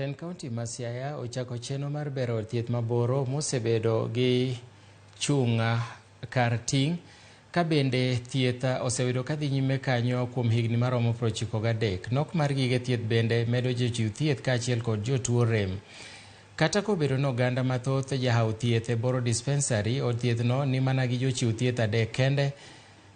Tend kaunti ma Siaya ochako chenro mar bero od thieth ma Boro mosebedo gi chung' kar ting' ka bende thieth osebedo ka dhi nyime kanyo kuom higni maromo 93. Nok mar gige thieth bende medo jochiw thieth kaachiel kod jotuo rem. Kata kobedo ni oganda mathoth jahawo thieth e Boro Dispensary, od thieth no ni mana gi jochiw thieth adek kende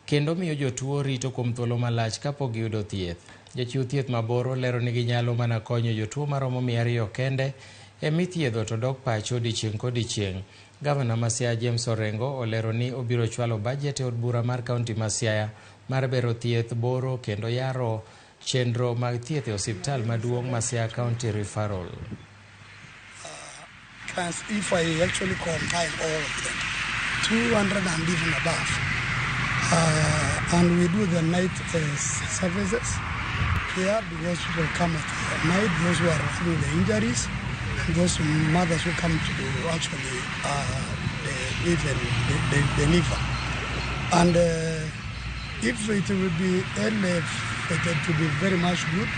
kendo miyo jotuo rito kuom thuolo malach kapok giyudo thieth. Jochiw thieth ma Boro lero ni ginyalo mana konyo jotuo maromo 200 kende emithiedho to dok pacho odiechieng' kodiechieng'. Gavana ma Siaya James Orengo olero ni obiro chwalo bajet e od bura mar kaunti ma Siaya mar bero thieth Boro kendo yaro chenro mag thieth e osiptal maduong' ma Siaya County Referral. If I actually combine all of them, 200 and even above. And we do the night services here because people come at night, those who are having the injuries, and those mothers who come to actually even deliver. And if it will be elevated to be very much good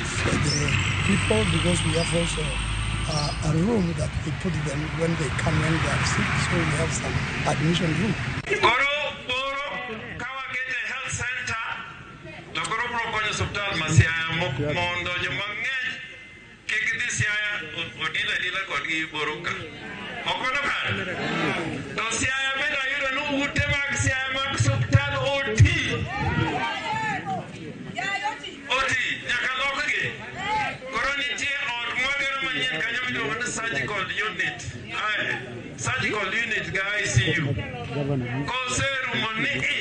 for the people, because we have also a room that we put them when they come when they are sick, so we have some admission room. Koro Boro ka wakete health center to koro bro konyo osiptal ma Siaya mondo joma ng'eny kik dhi Siaya odil adila kodgi Boro ka. Ok mano kare? To Siaya bende ayudo ni ute mag Siaya mag osiptal oti. Oti nyaka lokgi. Koro nitie ot mwagero manyien kanyo miluongo ni surgical unit. Ai, surgical unit ga ICU. Koserumo ni i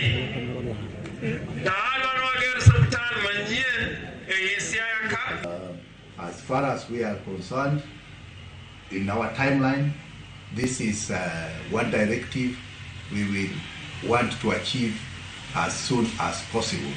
to adwa ni wager osiptal manyien ei Siaya ka. As far as we are concerned, in our timeline, this is one directive we will want to achieve as soon as possible.